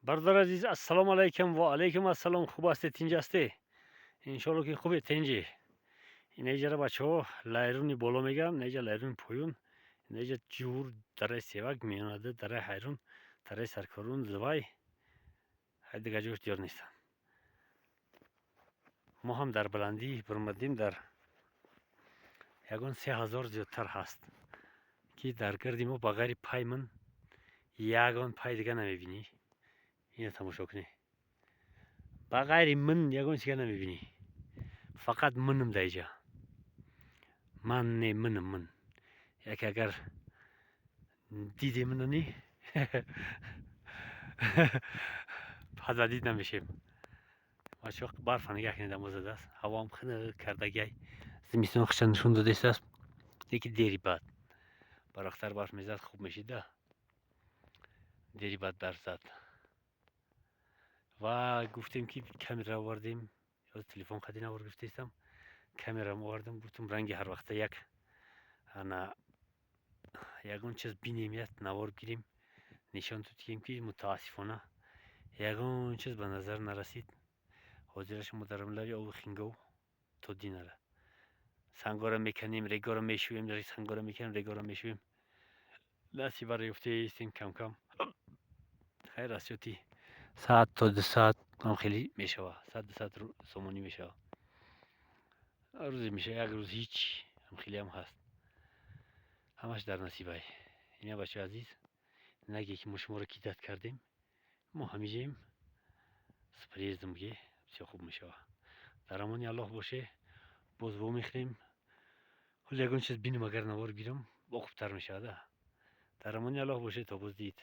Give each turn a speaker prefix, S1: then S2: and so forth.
S1: Бародар азиз, ассалому алайкум. Ва алайкум ассалом. Хуб ҳастед, тинҷ ҳастӣ? Иншоалло, ки хубе, тинҷӣ. Инаҷара, бачаҳо, Лайруни Боло мегӯям, инаҷа Лайруни Поён, инаҷа ҷур, дараи Севак, меёнада дараи Ҳайрун, дараи Саркорун, Звай, ҳай дигар ҷош диёр нестам. Мо ҳам дар баландӣ баромадем, дар ягон 3000 зиёдтар ҳаст, ки дар гирди мо ба ғайри пай ман ягон пай дига намебинӣ. Ина тамошо кунӣ, ба ғайри мин ягон чига намебинӣ, фақат минам дар иҷа. Ман не, минам, мин. Яке агар диде минани, пададид намешем. Бачаҳо, барфа нигаҳ кунед, амо задааст, ҳавоам хунук кардагиай, зимистон хича нишон додистааст, леки дери бад барвақттар барф мезад, хуб мешида. Дери бад барф зад ва гуфтем, ки камера овардем, ё телефон қади навор гирифтаистам, камерам овардам. Гуфтам, ранги ҳарвақта як ана ягон чиз бинем, як навор гирем, нишон тутием, ки мутаассифона ягон чиз ба назар нарасид. Ҳозира шумо дар лаби оби Хингов то динара сангора меканем, регора мешӯем, сангора меканем, регора мешӯем. Насибара ёфтаистем кам-кам. Хайр, расчёти саат то 2 саат ҳам хеле мешава, саат 2 саат сомонӣ мешава. Рӯзе меша, як рӯз ҳеҷ, ҳам хелеам ҳаст. Ҳамаш дар насибай. Ина, бачаи азиз, наге, ки мо шуморо кидать кардем, мо ҳамиҷаем, с приездом ге, бисёр хуб мешава. Дар амони Аллоҳ боше, боз вомехӯрем. Ҳоло ягон чиз бинем, агар навор гирам, бо хубтар мешавада. Дар амони Аллоҳ боше, то боз дид.